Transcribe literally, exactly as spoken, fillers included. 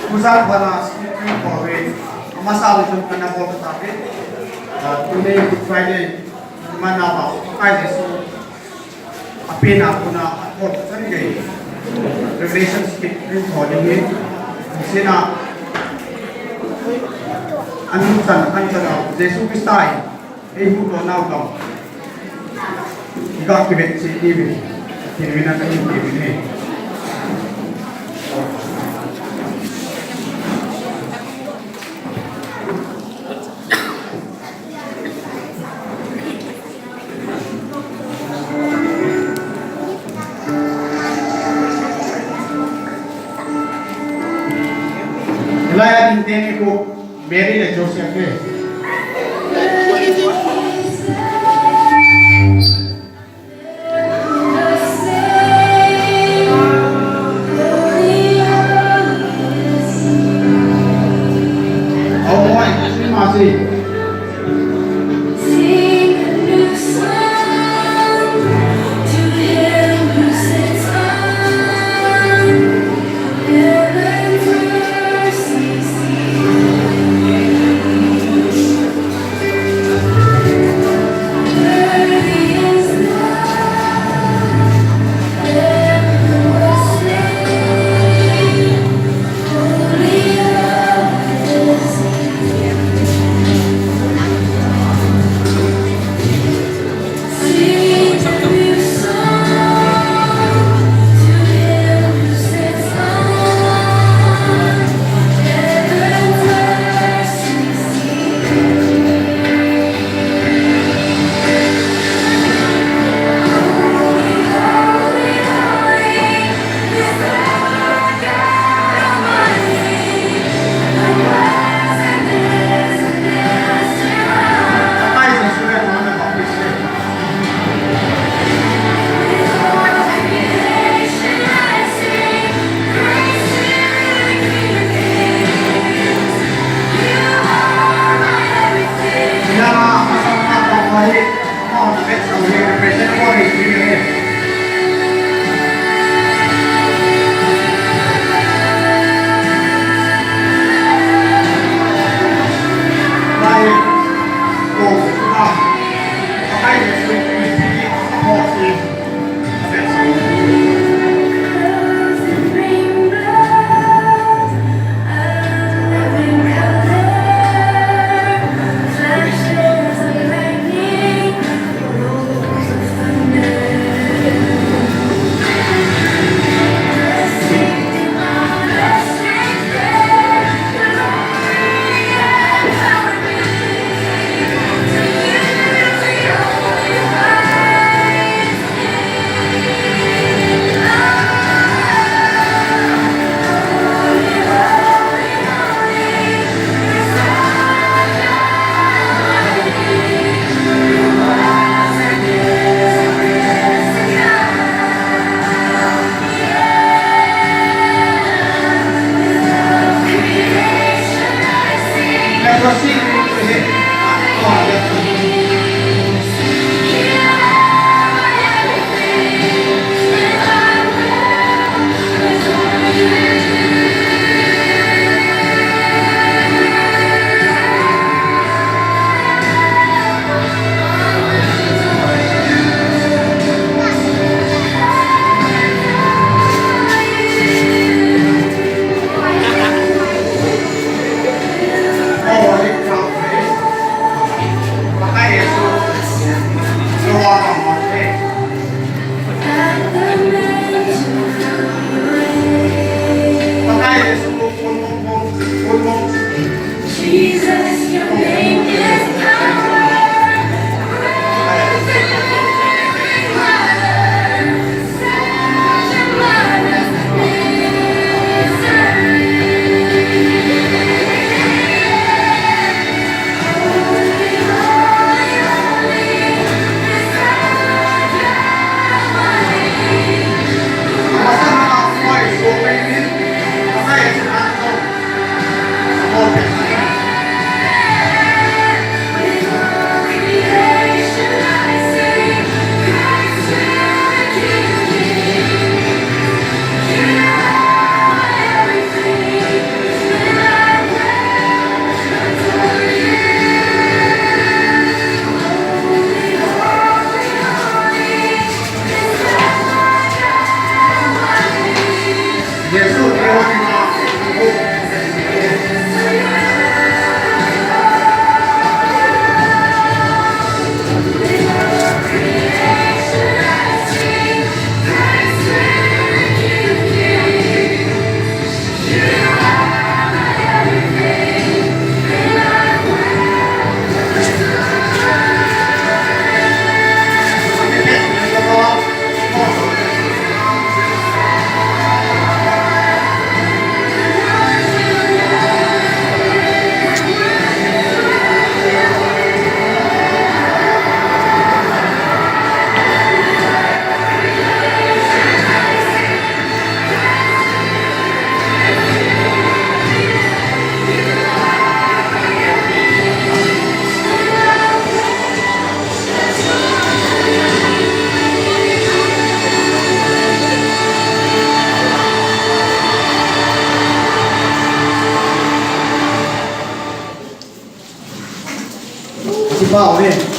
Kusa bana scripture ko ve, amasa ve tum kana bol ta ve. Ah, tuni Good Friday mana ba, Pakai Jesu apena kuna athol chan gei. Revelation scripture ko ding ni. Sina anu chan, an chan Jesu Christa hi. Ei, huhdoh nau tong. Iga kivet cheh diuvin. Pathen min a kahin ti uvin ahi. Hilai a ding teni khu Mary le Joseph ve. Aw, aw, aw, aw, aw. Pau hi.